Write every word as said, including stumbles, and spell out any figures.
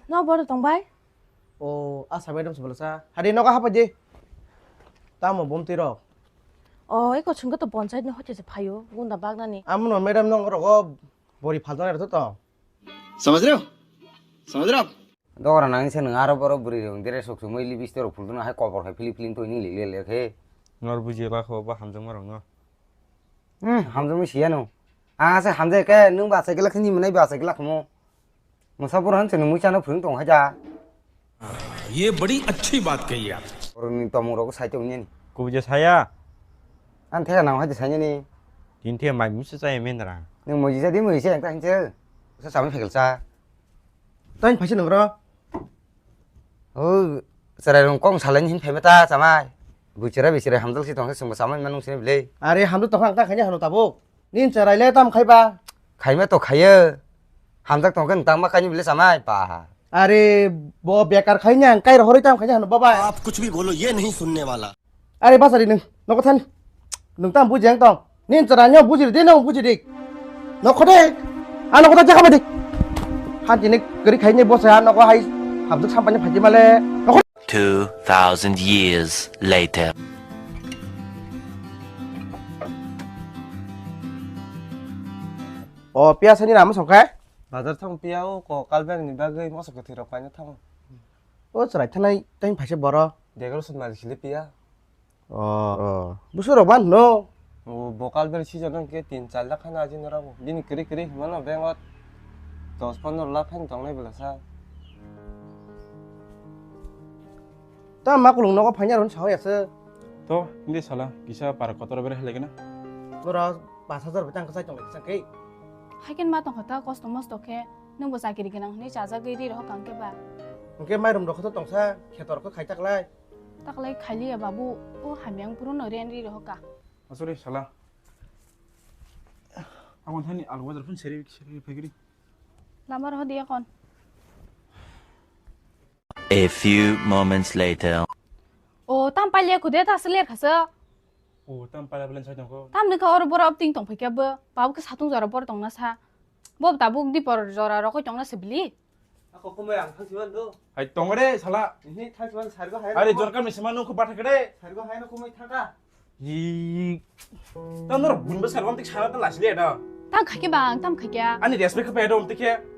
No boro tong bai? O, asa madam se bolasa. Hari nogo hapai di. Tamo bomti rok. O, eko chwngkhe to panchayat ni hoite se phaio, gunda bagnani. Amono madam nong rogo bori phaltonai rw to. समझ रहे हो? समझ रहे हो आप? Dogora nangni se nwng aro boro bwrwi rok dere sok sok mili bisto rok phultono hai kobor khai philip philip to ini lile le khe. Nor buji la kho ba hamjakma rok no. Hmm, hamjakma siya no. Ang ase hamjak khe nwng ba achai glak ni mwnai ba achai glak mo. Mwsa boro hanse nwng muisa no phwrwng tong hai da. ये बड़ी अच्छी बात कही आप। Borokni tomung rok sai tong nini. Kubui je saya. Ang thega nang hai de sai nini. Tin the mai musa chaya men ra. Nwng muji jadi muji se ang ta hinse. Sa samai phegel sa. Tang phaisa nang ro. O, cherai rong kong salai ni hin phaima ta chamai. Bui cherai bi cherai hamjak si tong khe chwngbo chamai manung sini bile. Are hamjak tong kha ang ta khaini hano tabuk. Nin cherai le tam khai ba? Khaima to khaiyo. Hamjak tong khe nwng tang ma khaini bile chamai pa. Are bo bekar khaini ang kai rohoroi tam khaini hano baba. आप कुछ भी बोलो, ये नहीं सुनने वाला। Are bachari nwng, nogo thani. Nwng tamo buji ang tong. Nin chwra nyo buji di, nw buji di. Nokho de. A nokho da jakha di. Hanti ni kwrwi khai ni bose a nokho hai. Habduk sampani phaji male. Nokho. Two thousand years later. O piya sani rama songkha. Bazar thang piya o ko kalbeng ni bagwi moso kwthwi rok paina thang. O chwrai thanai tang phaisa boro. Decoration malik sili piya. O, o. Busu rok ban no. O bokal ber season hwnkhe tin char lakh khana ajin rabo. Bini kwrwi kwrwi himano bengot dos pondro lakh khan tongnai bwlasa. Ta makulung nogo phanya run sahoi ase. To, hindi sala, kisa para kotor ber hele gana. Bora pas hajar bwtang kwchai tong kisa khe. Haiken ma tongkha ta kosto mosto khe, nwng bo chakiri gwnang hwnwi chajagwi ri rohor kang khe ba. Hwnkhe mairum rok khe to tongsa, khetor khe khai taklai. Taklai khailiya babu, o hamyang phuru no ren ri rohor ka. Asuri sala. Abon thani alu bazar phun seri seri phegri. Lama rohor diya kon. A few moments later. O tam palia kude ta seler khasa. O tam palia belen sai tongko. Tam nokha oro boro abting tong phaikya bo. Babu khe satung jora bor tongna sa. Bo tabuk di por jora rokoi tongna se bili. Ako kumai ang thangsi man do. Hai tongre sala. Ini thangsi man sargo hai. Are jorka mi sima nungko bathakre. Sargo hai no kumai thangka. Hi. Tam nor bunba sargo tik sala ta lasile da. Tam khake bang, tam khake. Ani respect khe pedo tikhe.